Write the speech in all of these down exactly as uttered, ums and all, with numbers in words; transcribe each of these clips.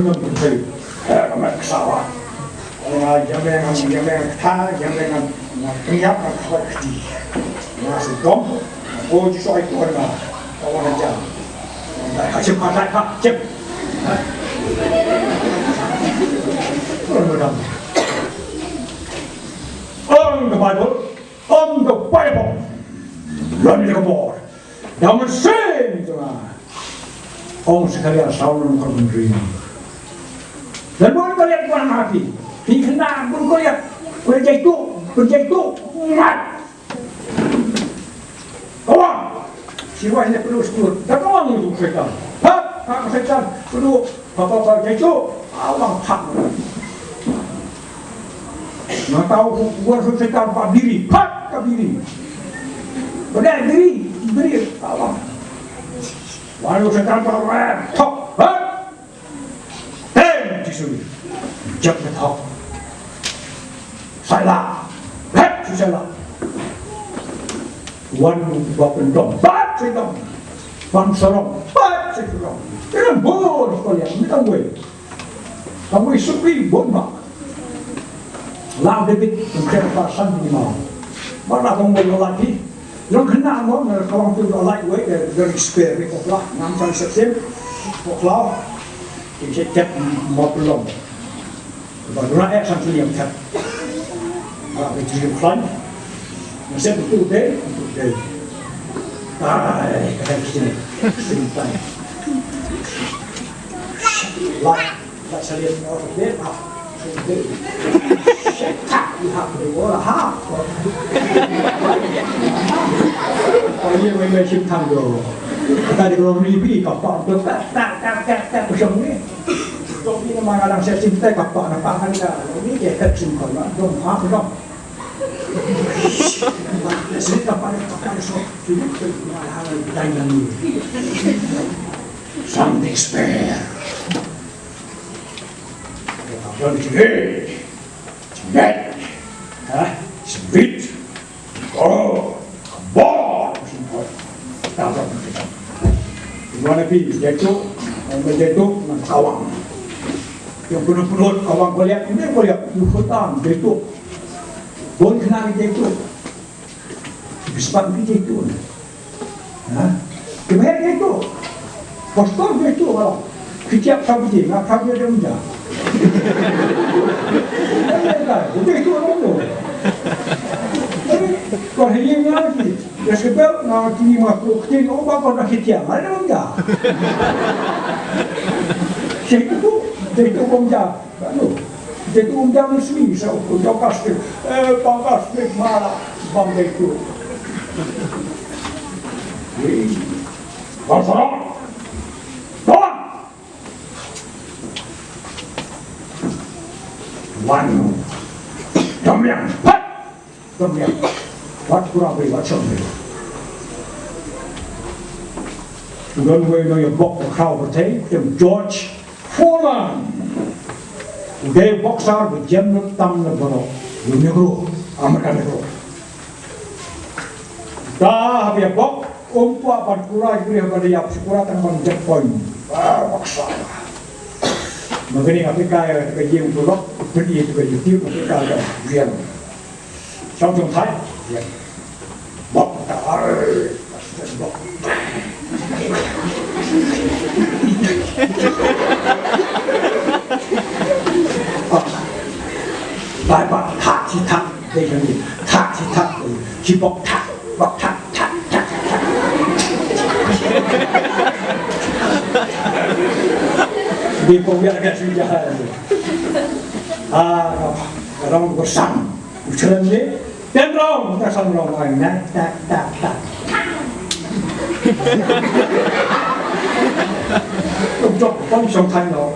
Ngan pynthei. Eh, ka met ka sawa. Nga ïa me ngan, ïa me ngan kata, ïa me ngan, ngan pynïap, ngan khot kti. Nga sngewdom. Ko Jisu ai tuan nga. Ka wan ka jam. Ka chim ka dai ka chim. Tuan ka dam. Ong the Bible. Ong the Bible. Lon ïa ka bor. Da mynsiem jong nga. Ong Sakaria saw nong ka bynriew. Lada bun Goliath wan ha phi, phi kynda bun Goliath, bun jaitu, bun jaitu, ngat. Kawa. Siwai ne penuh syukur. Da kawa ngi tu Satan. Hap, hap Satan, penuh, hap, hap, hap, jaitu. Awang hap. Nga tahu wan Satan ba biri, hap, ka biri. Bada biri, biri, awang. Wan Satan ba rem, thok, hap. Tem Jisu. Jep ka thok. Salah. Hep Jisu salah. Wan ba pyndom. Bat Jisu dom. Wan sarong. Bat Jisu sarong. Kena bor ko yang ni tang wei. Tang wei supi bon ba. Lau David. Tang kena pasan ni mau. Ba la tang wei lagi. Long khynnah mo, nga ka long tu da lightweight, da, da ri spare ri ko kla, ngam chang sep sep, ko kla, ki sep tep mo pelong. Ba dura ek sang kili yang tep. Ba, ba jiri klan. Nga sep tu de, tu de. Ai, ka sep sini. Sini tai. Light. Something spare. Hey. Sembit. Ha? Sembit. Oh, kebor. Sembit. Tahu tak? Gimana pi? Jatuh, eh, jatuh dengan kawang. Yang penuh-penuh kawang kau lihat, ini kau lihat, luhutan jatuh. Boleh kena jatuh. Bispan pi jatuh. Ha? Ki meh dei tu. Pastor dei tu kalau. Ki tiap Sabtu nga Sabtu dia menja. Dei tu orang tu. Jadi, kau hanya ngaji. Dia sebab ngaji masuk ke sini, oh, bapa dah ketiak. Ada menja. Situ tu, dei tu menja. Lalu, dia tu undang resmi, saya undang plastik. Eh, bang plastik malah, bang dia tu. Hei, bang Sarah. Bang! Wan. Dom yang. Pat! Wat kura bri wat shong bri. U don uwei u nongïabok ba khraw pyrthei, u kyrteng George Foreman. U dei u boxer ba jem lut tam na baroh. U Negro, American Negro. Da haba ïabok, um kwah ban kura jingïap, haba da ïap sha kura tang ban jep point. Ah, boxer. Ma kane nga pyrkhat ïa ka ïing u lok, pyrkhat ïa ka YouTube, nga pyrkhat ïa ka ïing. Shong shong thait. Bok ta ar. Bok. Bai ba thak shi thak. Dei shong ni. Thak shi thak. Shi bok thak. Bok thak. Thak. Thak. Thak. Dei pong ya ka shi jahan. Ah, rong bersang. U Chlem ni, ten rong, ta san rong ai, na, ta, ta, ta. Tuk tok, pom song khan lo.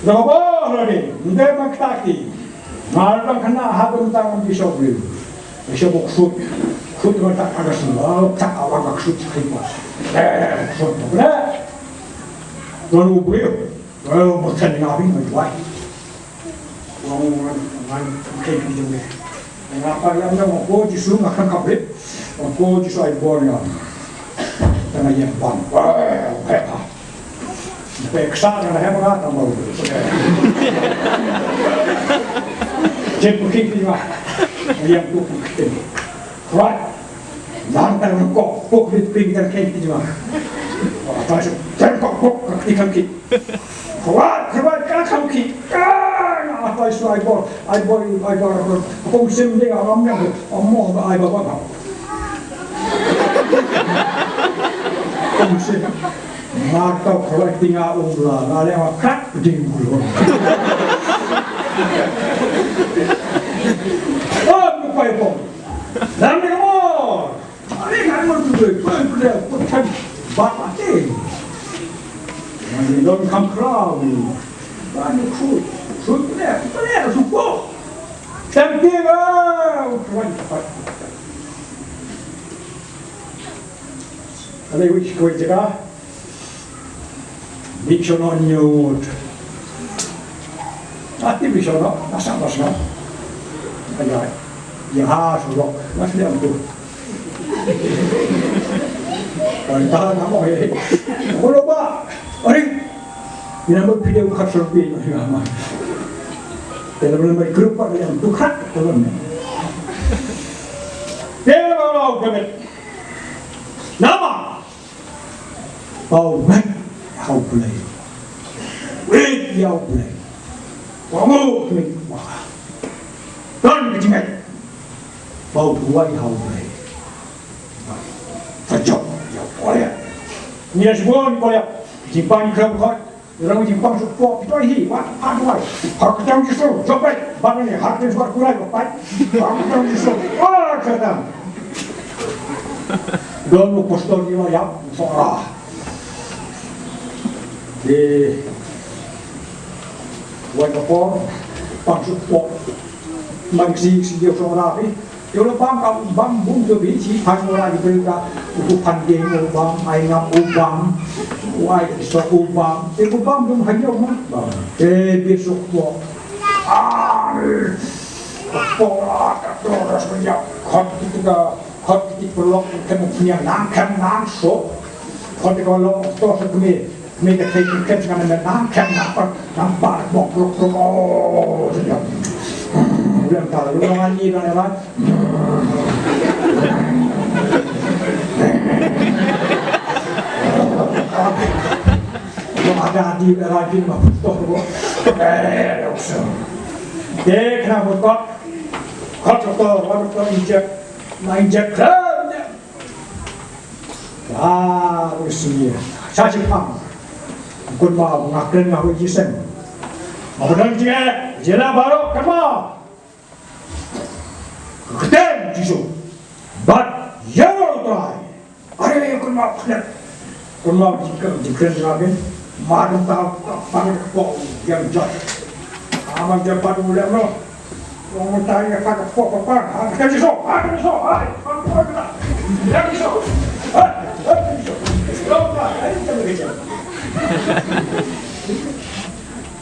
Lo ba lo ni, nde ma kta ki. Ngal bang kana ha bang tang di so bri. Di so bok sut. Sut ma ta ka sut. Oh, ta awak sut kai pa. Eh, sut. Lo lu bri. Lo mo tan nga bi ma wai. Wan, wan, wan, wan, wan, wan, ko Jisu nga khang kabrit. Wan, ko Jisu ai bor nga. Tang ïa ban. Wah, wah, wah. Peksa na hem nga ta mau. Jen pukit ni ma. Yang tu pukit. Right. Nang tang kok puk ni ping tang kek ni ma. Apa sih? Tang kok puk ni kang ki. Right, right, kang kang ki. Ah, apa sih ai bor, ai bor, ai bor, ai bor. Kong sim dia alam yang, amo ai bor bor. Kong sim. Nga to khwai tinga u la, nga leh wa krat pding u lo. Oh, mu pai pong. Lam ni mo. Ani nga mo tu doi, pai pding, pai pding. Ba pati. Ani don kam krau ni. Ba ni khu, khu pding, pding, su po. Tam pding, ah, u khwai pat. Ani wich khwai jaga. Bichono nyut. Ati bichono, nasa nasa. Ayai. Ya, surok. Mas dia tu. Kanta nama ye. Kalau ba. Ari. Ina mo video kat surpi nama. Dalam nama grup ada yang tu kat dalam. Dia mau kami. Nama? Pau met ha U Blei. Wit ïa U Blei. Wa mu klik wa. Don ka jingngeit. Pau duwai ha U Blei. Sa jop ïa u Koliat. Ngi la shu bun Koliat. Jingpang jingkhlem khot. Ïa la jingpang shu pok pito hi. Wa ha duwai. Ha ka kyrteng Jisu. Jop beit. Ban ne ha ka kyrteng Jisu. Wa pait. Ha ka kyrteng Jisu. Wa ka kyrteng. Don u pastor ïa u ïap, u sohra. Te, wan ka por, pang suk pok. Mang si, si ïa u sohra phi. Te u la bam ka, bam bun to phi, si pang u la di beri ka, u phan ding u bam, ai ngap u bam, u ai so u bam. Te u bam dum ha ïa u ma, bam. Te, bi suk pok. Ah, ka por, ah, ka por, ras menjak, khot kita ka, Khot ki paralok kem kem nang kem nang so. Khot ki paralok to sa kmie. Kmie ka thei kem kem sa nang kem nang par nang par bok bok bok. Oh, sa jam. Ulang ta ulang ani ka era. Ulang ada di era di ma to. Eh, so. Dei kena bokot. Khot to, khot to injek. Ma injek khlem. Ah, u sngewsih. Sha shipang. Kynmaw nga kren nga wei jisem. Nga pynlong jingeh, jela baroh kynmaw. Kyrteng Jisu. Bad ïaroh Trai. Are kynmaw khlem. Kynmaw jingkren jingkren jingkren. Mar dang tau pang ko yang jot. Amang japat ulem noh. Wong utai ïa ka pok pok pang. Ha ka jiso. Ha ka jiso. Ha ka jiso. Ha ka jiso. Ha ka jiso.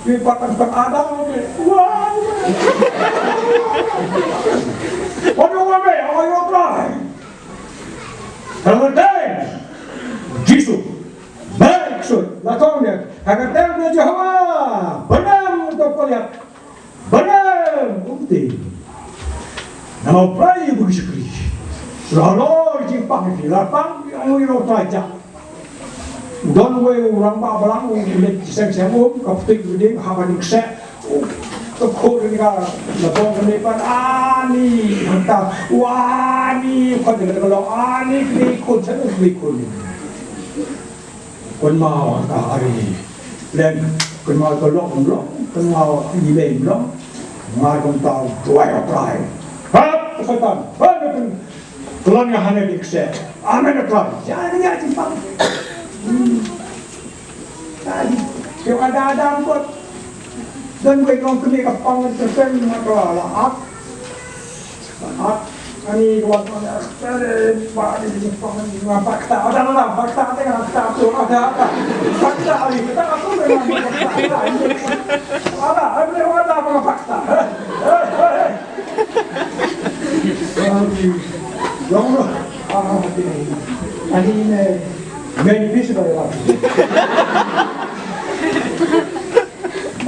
Wi patang tang adang ni. Wah. Waduh wabe, awai wabai. Ka kyrteng Jisu. Baik sut. La kong dia. Ka kyrteng Jehova. Benam to Goliat. Bneng u bteng. Namar u Trai u Jisu Khrist. Shu la halor jingpang ïa phi, la pang ïa u ïa u Trai jong. Don uwei u rangbah balang u leit seng seng um, ka pynthut u ding ha ka ding kseh. U, ka khun ka la bong kane pat ani hangta. U ani khun ka la long ani kane khun seng u kane khun. Kynmaw ka ari. Lem kynmaw ka lok lok, kynmaw i lem lok. Ngai kong tau duwai o Trai. Hap, Satan. Hap, Satan. Kylon nga hane dik se. Amen o Trai. Ja ni ya jingpang. Tadi. Yo ada ada buat. Dan gue kong kene ka pang tersen ma ka la ap. Ani ka wan ma ka pa kta ada ada pa kta ada ada pa kta ada ada pa kta ada ada pa kta ada ada pa kta ada ada pa kta. Long lo. Ani ne men bis ba la.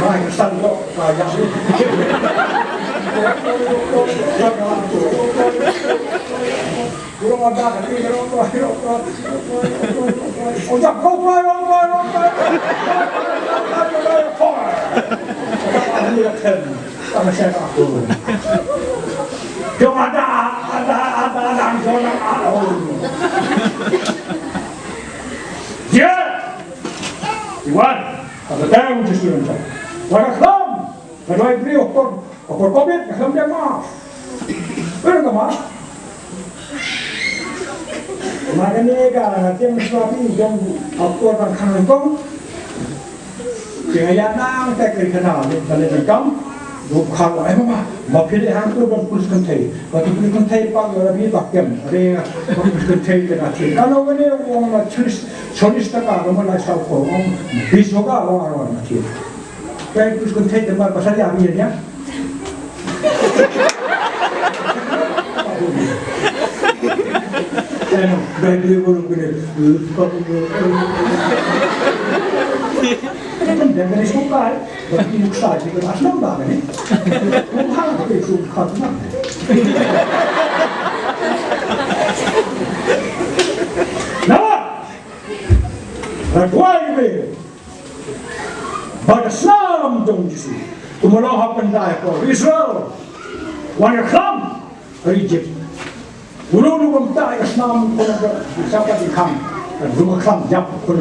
Bai ka san lo, ka ya. Jong ada, ada, ada, ada, jong ada. Ya. Iwan, ada tang jis iwan sa. Wala kham. Ka doi bri okor, okor covid, ka kham dia ma. Pero ka ma. Ma kane ka tiang swapi jong akor ban khang kong. Tiang ya nang te kri kana ni kane jong kam. Rup khang ai ma ma. Ma phili hang tu ban pus kan thei. Ba tu pus kan thei pa yo rabi ba kem. Re ba pus kan thei kana thei. Kano kane wong ma chris, cholis ta ka ma lai sau ko. Wong bis hoga wong aron ma thei. Pek terus kon thei tempat pasal ya, ya, ya. Eh, no, baik dia baru kena. Kan dia kena suka, eh. Berarti muksa je kena asam dah kan, eh. Bukan tapi suka tu. Nah, raguai be. Ba ka snam jong Jisu. Kumno hap pyndai ko Israel. Wan ka khlam ha Egypt. Ulu ulu bam tai ka snam ko na ka sapa di kham. Ka dum ka khlam jap ko